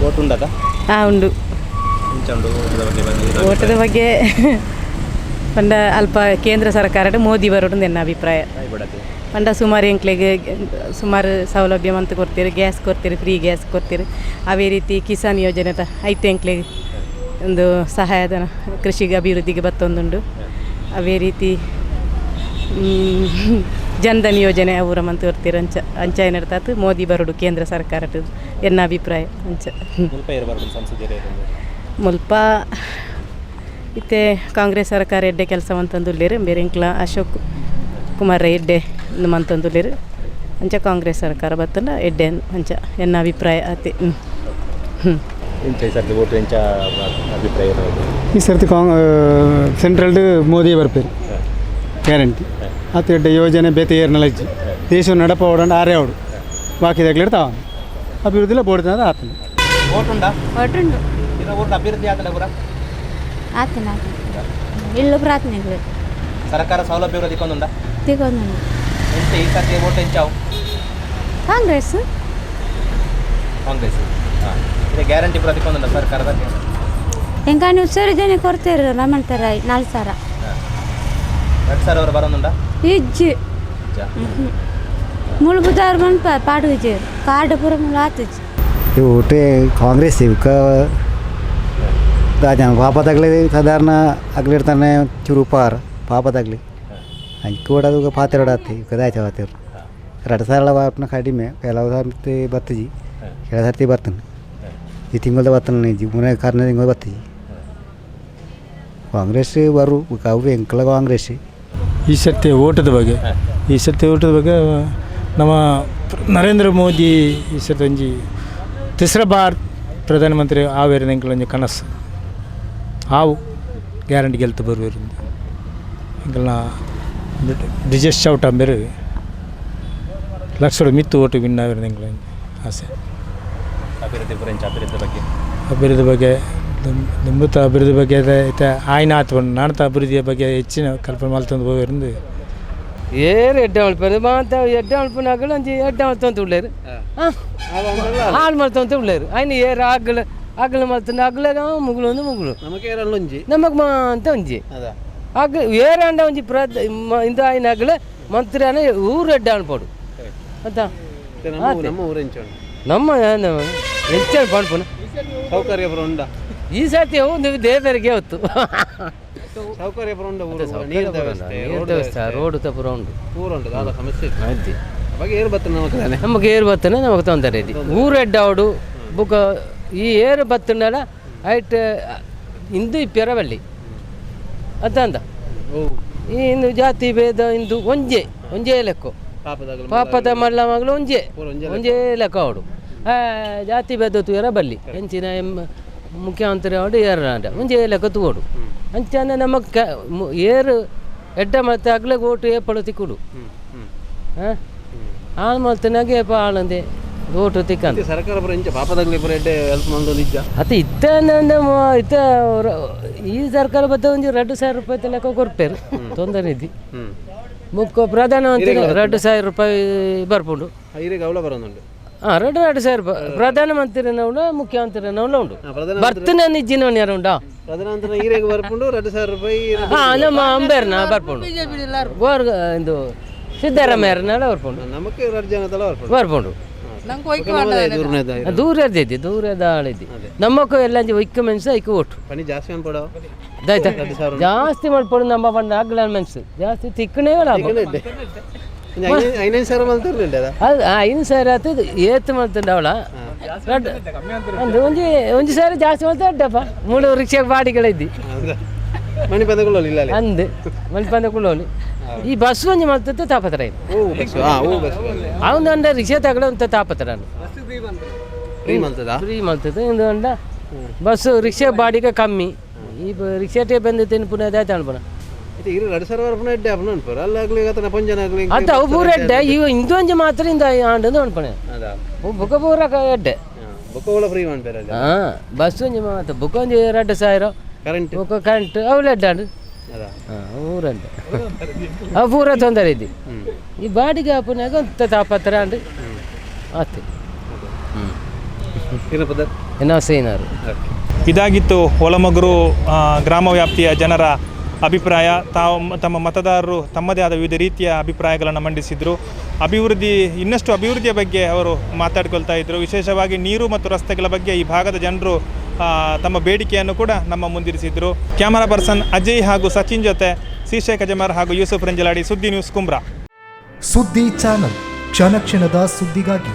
[SPEAKER 12] ಓಟು ಉಂಡದ?
[SPEAKER 22] ಹಾಂ ಉಂಡು. ಓಟದ ಬಗ್ಗೆ ಪಂಡ ಅಲ್ಪ ಕೇಂದ್ರ ಸರ್ಕಾರ ಮೋದಿ ಬರೋಡು ನನ್ನ ಅಭಿಪ್ರಾಯ. ಪಂಡ ಸುಮಾರು ಎಂಕ್ಲೆಗ್ ಸುಮಾರು ಸೌಲಭ್ಯ ಮಂತ್ ಕೊಡ್ತೀರಿ, ಗ್ಯಾಸ್ ಕೊಡ್ತೀರಿ, ಫ್ರೀ ಗ್ಯಾಸ್ ಕೊಡ್ತೀರಿ. ಅವೇ ರೀತಿ ಕಿಸಾನ್ ಯೋಜನೆ ಐತೆ ಎಂಕ್ಲೆಗ್ ಒಂದು ಸಹಾಯಧನ ಕೃಷಿಗೆ ಅಭಿವೃದ್ಧಿಗೆ ಬತ್ತೊಂದುಂಡು. ಅವೇ ರೀತಿ ಜನ್ಧನ್ ಯೋಜನೆ ಅವರ ಮಂತ್ ಕೊಡ್ತೀರಿ. ಅಂಚ ಅಂಚ ಏನಿರ್ತಾತು ಮೋದಿ ಬರೋಡು ಕೇಂದ್ರ ಸರ್ಕಾರ ಎನ್ನ ಅಭಿಪ್ರಾಯ. ಅಂಚ ಮುಲ್ಪ ಇತ್ತೆ ಕಾಂಗ್ರೆಸ್ ಸರ್ಕಾರ ಎಡ್ಡೆ ಕೆಲಸ ಮಂತಂದುಲ್ಲೇರು ಬೇರೆ ಎಂಕ್ಲ ಅಶೋಕ್ ಕುಮಾರ್ ಎಡ್ಡೆ ಮಂತಂದುಲ್ಲೇರು. ಅಂಚ ಕಾಂಗ್ರೆಸ್ ಸರ್ಕಾರ ಬತ್ತಂಡ ಎಡ್ಡೆ ಅಂಚ ಎನ್ನ ಅಭಿಪ್ರಾಯ ಅತಿ.
[SPEAKER 15] ಈ ಸರ್ತಿ ಸೆಂಟ್ರಲ್ಡ್ ಮೋದಿ ಬರ್ಪೇರು ಗ್ಯಾರಂಟಿ. ಆತ ಎಡ್ಡೆ ಯೋಜನೆ ಬೇತೆ ಏರ್ನಲ ಇಜ್ಜಿ ದೇಶ ನಡಪ ಓಡಂಡ ಆರೇ ಅವಡು ಬಾಕಿ ತಗ್ಲಿಡ್ತಾವ ಅಭಿವೃದ್ಧಿಲ ಬೋರ್ಡ್ ಆತನ.
[SPEAKER 23] ಓಟುಂಡು.
[SPEAKER 12] ಅಭಿವೃದ್ಧಿ ಆತನ ಪೂರ
[SPEAKER 23] ಆತನ ಇಲ್ಲು ಪ್ರಾರ್ಥನೆಗಳು
[SPEAKER 12] ಸರ್ಕಾರ ಸೌಲಭ್ಯ ತಿಕ್ಕೊಂದುಂಡ?
[SPEAKER 23] ತಿಕ್ಕೊಂದುಂಡು.
[SPEAKER 12] ಎಂಚ ಈ ಸರ್ತಿ ಓಟು ಎಂಚಾವು?
[SPEAKER 23] ಕಾಂಗ್ರೆಸ್.
[SPEAKER 12] ಕಾಂಗ್ರೆಸ್ ಹಾಂ ಇದೆ ಗ್ಯಾರಂಟಿ ಪೂರ ತಿಕ್ಕೊಂದುಂಡ ಸರ್ಕಾರದ?
[SPEAKER 23] ಎಂಕಾನು ಸರಿ ಜನ ಕೊಡ್ತೇರು ರಮಣ್ತರ 4000.
[SPEAKER 12] 2000 ಅವರು ಬರೋದುಂಡ?
[SPEAKER 23] ಇಜ್ಜಿ ಮುಳು ಬುಧಾರ ಮನ್ಪ ಪಾಡು ಕಾರ್ಡ್ ಪೂರ ಮುಳು ಆತುಜಿ.
[SPEAKER 24] ಓಟೆ ಕಾಂಗ್ರೆಸ್ ಇವಕ್ಕ
[SPEAKER 1] ದಾಜನ ಪಾಪದಾಗಲಿ ಸಾಧಾರಣ ಅಗ್ಲಿರ್ತಾನೆ ಚೂರು ಉಪಕಾರ ಪಾಪದಾಗಲಿ ಅಂಚ ಕೂಡ ಪಾತೆರಡಾತಿ ಕದಾಚ ಪಾತೆರು 2 ಸಾವಿರ ಬಾಪ್ನ ಕಡಿಮೆ ಕೆಲವು ಸರ್ತಿ ಬತ್ತಜಿ ಕೆಲವು ಸರ್ತಿ ಬರ್ತನೆ ಈ ತಿಂಗಳದ ಬರ್ತನೆ ಮೂರನೇ ಕಾರಣ ತಿಂಗಳು ಬತ್ತಜಿ ಕಾಂಗ್ರೆಸ್ ಬರು ಅವು ಎಂಕಲ ಕಾಂಗ್ರೆಸ್.
[SPEAKER 2] ಈ ಸರ್ತಿ ಓಟದ ಬಗ್ಗೆ ಈ ಸರ್ತಿ ಓಟದ ಬಗ್ಗೆ ನಮ್ಮ ನರೇಂದ್ರ ಮೋದಿ ಈ ಸರ್ತಿ ಒಂಜಿ ತಿಸ್ರ ಬಾರ್ ಪ್ರಧಾನಮಂತ್ರಿ ಆವೇರಿನ ಎಂಕಲ ಒಂಜಿ ಕನಸು ಆವು ಗ್ಯಾರಂಟಿ ಗೆಲ್ತು ಬರುವಿರಿಂದ ಎಂಕಲ್ನ ಬ್ರಿಜೇಶ್ ಚೌಟ ಅಂಬೇರು ಲಕ್ಷ ಮಿತ್ತು ಓಟು ವಿನ್ ಆವೇರಿನ ಎಂಕಲ ಆಸೆ.
[SPEAKER 12] ಅಭಿವೃದ್ಧಿ ಅಭಿವೃದ್ಧಿ ಬಗ್ಗೆ
[SPEAKER 2] ಅಭಿವೃದ್ಧಿ ಬಗ್ಗೆ ದುಂಬುತ್ತ ಅಭಿವೃದ್ಧಿ ಬಗ್ಗೆ ಆಯ್ನ ಆತು ನಾಣ್ತ ಅಭಿವೃದ್ಧಿಯ ಬಗ್ಗೆ ಹೆಚ್ಚಿನ ಕಲ್ಪನೆ ಮಲ್ತೊಂದು ಹೋಗಿருந்து.
[SPEAKER 3] ಏರು ಎಡ್ಡೆ ಮಲ್ಪರು ಮಾತ ಎಡ್ಡೆ ಮಲ್ಪನ ಅಗಲು ಒಂಜಿ ಎಡ್ಡೆ ಮಲ್ತೊಂದು ಉಳ್ಳೇರು ಹಾಳು ಮಲ್ತೊಂತ ಉಳ್ಳೇರು ಐನ ಏರು ಅಗಲ ಅಗಲ ಮಲ್ತಂದು ಅಗಲಾಗ ಮುಗುಳು ಒಂದು ಮುಗುಳು
[SPEAKER 15] ನಮಗೆ ಏರಲ್ಲ ಒಂಜಿ
[SPEAKER 3] ನಮಗೆ ಮಾಂತ ಒಂಜಿ ಅಗ ಏರಾಂಡ ಒಂಜಿ ಪ್ರದ ಇಂದ ಆಯ್ನ ಅಗಲ ಮಂತ್ರಿಯಾನ ಊರು ಎಡ್ಡೆ ಅನ್ಪೋಡು ಅಂತ ನಮ್ಮ ಹೆಚ್ಚು ಪಣ್ಪುನ
[SPEAKER 15] ಸೌಕರ್ಯ ಉಂಡ
[SPEAKER 3] ಈ ಸರ್ತಿ ಒಂದು ದೇವರಿಗೆ ಹೊತ್ತು
[SPEAKER 15] ಸೌಕರ್ಯ
[SPEAKER 3] ರೋಡ್ ತಪುರ ಉಂಟು
[SPEAKER 15] ಊರುಂಟು ದಾದ ಸಮಸ್ಯೆ
[SPEAKER 3] ಆಯ್ತು
[SPEAKER 15] ಅವಾಗ ಏರು ಬತ್ತನೆ ನಮಗೆ
[SPEAKER 3] ನಮಗೆ ಏರು ಬತ್ತನೆ ನಮಗೆ ತೊಂದರೆ ಇದೆ ಊರು ಎಡ್ಡಾವಡು ಬುಕ್ಕ ಈ ಏರು ಬತ್ತನಲ್ಲ ಐಟ್ ಇಂದು ಪೆರವಳ್ಳಿ ಅಂತ ಅಂದ ಈ ಇಂದು ಜಾತಿ ಭೇದ ಇಂದು ಒಂಜೆ ಒಂಜೇ ಲೆಕ್ಕ ಪಾಪದ ಮಲ್ಲ ಮಗಳು ಒಂಜೆ ಒಂಜೇ ಲೆಕ್ಕ ಅವಡು ಜಾತಿ ಭೇದ ತೂಯರ ಬಲ್ಲಿ ಹೆಂಚಿನ ಮುಖ್ಯಮಂತ್ರಿ ಅವಡು ಏರ ಒಂಜೇ ಲೆಕ್ಕ ತೂವಡು ಅಂಚಾನೆ ನಮಗೆ ಏರು ಎಡ್ಡ ಮತ್ತೆ ಅಗ್ಲಗೆ ಓಟು ಏಪಳು ತಿಕ್ಕುಡು ಹಾಂ ಹಾಳು ಮಲ್ತನಾಗೆ ಏಪ ಹಾಳಂದೆ ಓಟು ತಿಕ್ಕಂತ
[SPEAKER 15] ಸರ್ಕಾರ ಪುರ ಇಂಚ ಪಾಪದಾಗಲಿ ಪುರ ಎಡ್ಡೆ ಹೆಲ್ಪ್ ಮಾಡೋದು ನಿಜ
[SPEAKER 3] ಅತ್ತ ಇತ್ತ ಇತ್ತ ಈ ಸರ್ಕಾರ ಬತ್ತ ಒಂಜಿ 2,000 ರೂಪಾಯಿ ಲೆಕ್ಕ ಕೊರ್ಪೇರು ತೊಂದರೆ ಇದ್ದಿ ಮುಖ್ಯ ಪ್ರಧಾನಮಂತ್ರಿ 2,000 ರೂಪಾಯಿ ಬರ್ಪುಂಡು
[SPEAKER 15] ಅವಳ ಬರೋದುಂಟು
[SPEAKER 3] ಹಾಂ 2,000 ರೂಪಾಯಿ ಪ್ರಧಾನಮಂತ್ರಿನವಳು ಮುಖ್ಯಮಂತ್ರಿನವಳು ಉಂಟು ಬರ್ತನೆ ನಿಜ್ಜಿನ ಯಾರು ಉಂಟಾ
[SPEAKER 15] ಪ್ರಧಾನಮಂತ್ರಿ ಈರೆಗೆ ಬರ್ಪುಂಡು 2,000 ರೂಪಾಯಿ
[SPEAKER 3] ಹಾಂ ನಮ್ಮ ಅಂಬೇರ್ನ ಬರ್ಪುಂಡು ಗೋರ್ ಇದು ಸಿದ್ದರಾಮಯ್ಯರ್ನೆಲ್ಲ ಬರ್ಪುಂಡು
[SPEAKER 15] ನಮಗೆ 2 ಜನದಲ್ಲ
[SPEAKER 3] ಬರ್ಪುಂಡು ದೂರ ಇದ್ದಿ ದೂರದ ಆಳಿದ್ದಿ ನಮ್ಮಕ್ಕೂ ಎಲ್ಲ ಒಯ್ಕ ಮೆಣಸು ಐಕ ಓಟು
[SPEAKER 15] ಪನಿ ಜಾಸ್ತಿ ಅನ್ಪಡ
[SPEAKER 3] ಆಯ್ತಾ ಜಾಸ್ತಿ ಮಾಡ್ಪಡು ನಮ್ಮ ಬಣ್ಣ ಅಗ್ಲ ಮೆಣಸು ಜಾಸ್ತಿ ತಿಕ್ಕನೇ
[SPEAKER 15] 5,000 ಮಲ್ತಿರ್ಲಿಲ್ಲ
[SPEAKER 3] ಅದು 5,000 ಆತು ಏತು ಮಲ್ತುಂಡು ಅವಳ ಒಂದು ಒಂಜಿ ಒಂಜಿ ಸಾವಿರ ಜಾಸ್ತಿ ಮಲ್ತ ಅಡ್ಡಪ್ಪ ಮೂರು ರಿಕ್ಷಾ ಬಾಡಿಗೆಗಳಿದ್ದಿ
[SPEAKER 15] ಮಣಿಪಂದ ಕುಳ್ಳೋಲಿ ಇಲ್ಲ
[SPEAKER 3] ಅಂದು ಮಣಿಪಂದ ಕುಳ್ಳೋಲಿ ಈ ಬಸ್ ಒಂಜಿ ಮಲ್ತದ್ದು ತಾಪತ್ರ ಇದು ಅವನು ಅಂಡ ರಿಕ್ಷಾ ತಗೊಳ್ಳೋ ಅಂತ ತಾಪತ್ರ
[SPEAKER 15] ಫ್ರೀ ಮಲ್ತದ
[SPEAKER 3] ಫ್ರೀ ಮಲ್ತದ ಇಂದು ಅಂಡ ಬಸ್ಸು ರಿಕ್ಷಾ ಬಾಡಿಗೆ ಕಮ್ಮಿ ಈ ರಿಕ್ಷಾ ಬಂದು ತಿನ್ನು ಪುನಃ ಅದಾಯ್ತು ಅನ್ಪುನ
[SPEAKER 15] ಇರು 2,000 ಪುನಃ ಎಡ್ಡೆ ಅಪ್ನ ಅನ್ಪರು ಅಲ್ಲಾಗ್ಲಿ ಆತನ ಪಂಜನ ಆಗಲಿ
[SPEAKER 3] ಅತ್ತ ಅವು ಪೂರ ಎಡ್ಡೆ ಇವು ಇಂದೊಂಜಿ ಮಾತ್ರ ಇಂದ ಆಂಡಂದು ಅನ್ಪಣೆ ಬುಕ್ಕ ಪೂರ ಎಡ್ಡೆ
[SPEAKER 15] ಬುಕ್ಕ ಓಲ ಫ್ರೀ ಮಾಡ್ತಾರೆ
[SPEAKER 3] ಹಾಂ ಬಸ್ ಒಂಜಿ ಮಾತ್ರ ಬುಕ್ಕ ಒಂಜಿ 2,000
[SPEAKER 15] ಕರೆಂಟ್
[SPEAKER 3] ಬುಕ್ಕ ಕರೆಂಟ್ ಅವು ಎಡ್ಡೆ ಆಂಡು ಹಾಂ ಊರಂತೆ ಅವು ಪೂರ ತೊಂದರೆ ಇದ್ದಿ ಈ ಬಾಡಿಗೆ ಅಪ್ಪನಾಗ ಅಂತ ತಾಪತ್ರ ಅಂಡು ಆತು ಏನೋ ಸೇನಾರು.
[SPEAKER 24] ಇದಾಗಿತ್ತು ಒಲಮಗುರು ಗ್ರಾಮ ವ್ಯಾಪ್ತಿಯ ಜನರ ಅಭಿಪ್ರಾಯ. ತಾವು ತಮ್ಮ ಮತದಾರರು ತಮ್ಮದೇ ಆದ ವಿವಿಧ ರೀತಿಯ ಅಭಿಪ್ರಾಯಗಳನ್ನು ಮಂಡಿಸಿದರು. ಅಭಿವೃದ್ಧಿ ಇನ್ನಷ್ಟು ಅಭಿವೃದ್ಧಿಯ ಬಗ್ಗೆ ಅವರು ಮಾತಾಡ್ಕೊಳ್ತಾ ಇದ್ದರು. ವಿಶೇಷವಾಗಿ ನೀರು ಮತ್ತು ರಸ್ತೆಗಳ ಬಗ್ಗೆ ಈ ಭಾಗದ ಜನರು ತಮ್ಮ ಬೇಡಿಕೆಯನ್ನು ಕೂಡ ನಮ್ಮ ಮುಂದಿರಿಸಿದರು. ಕ್ಯಾಮರಾ ಪರ್ಸನ್ ಅಜಯ್ ಹಾಗೂ ಸಚಿನ್ ಜೊತೆ ಸಿ ಶೇಖ್ ಅಜಮರ್ ಹಾಗೂ ಯೂಸುಫ್ ರಂಜಲಾಡಿ, ಸುದ್ದಿ ನ್ಯೂಸ್ ಕುಮ್ರಾ.
[SPEAKER 25] ಸುದ್ದಿ ಚಾನಲ್ ಕ್ಷಣ ಕ್ಷಣದ ಸುದ್ದಿಗಾಗಿ.